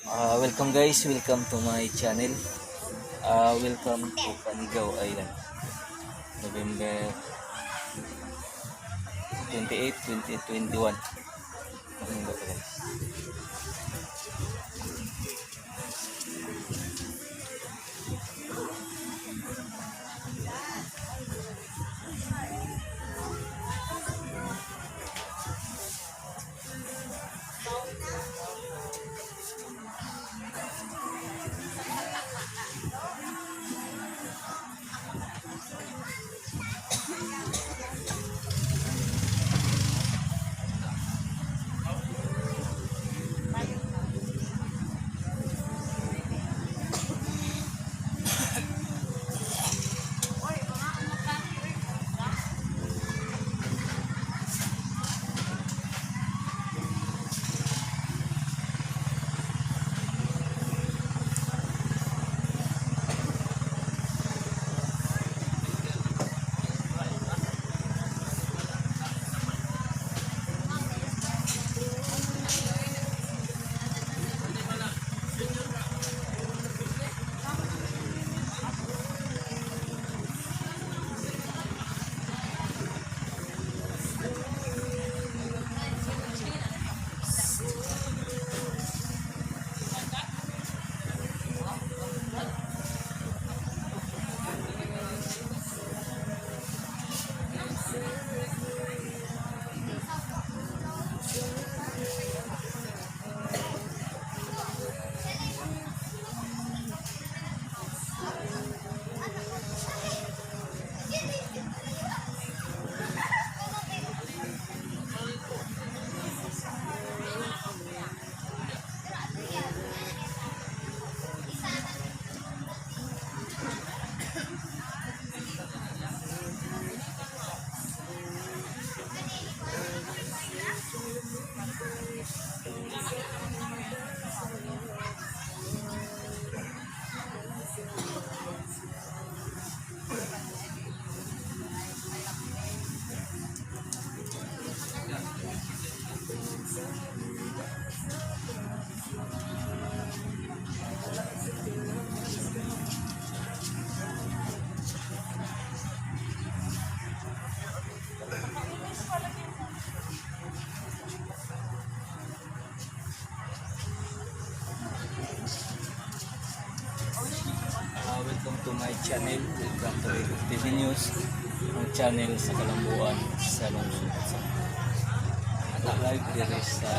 Welcome guys, welcome to my channel. Welcome to Canigao Island. November 28, 2021. Maganda pa, guys. Welcome to my channel. Welcome to Eco TV News. Ang channel sa Kalambuan sa lungsod sa live diri sa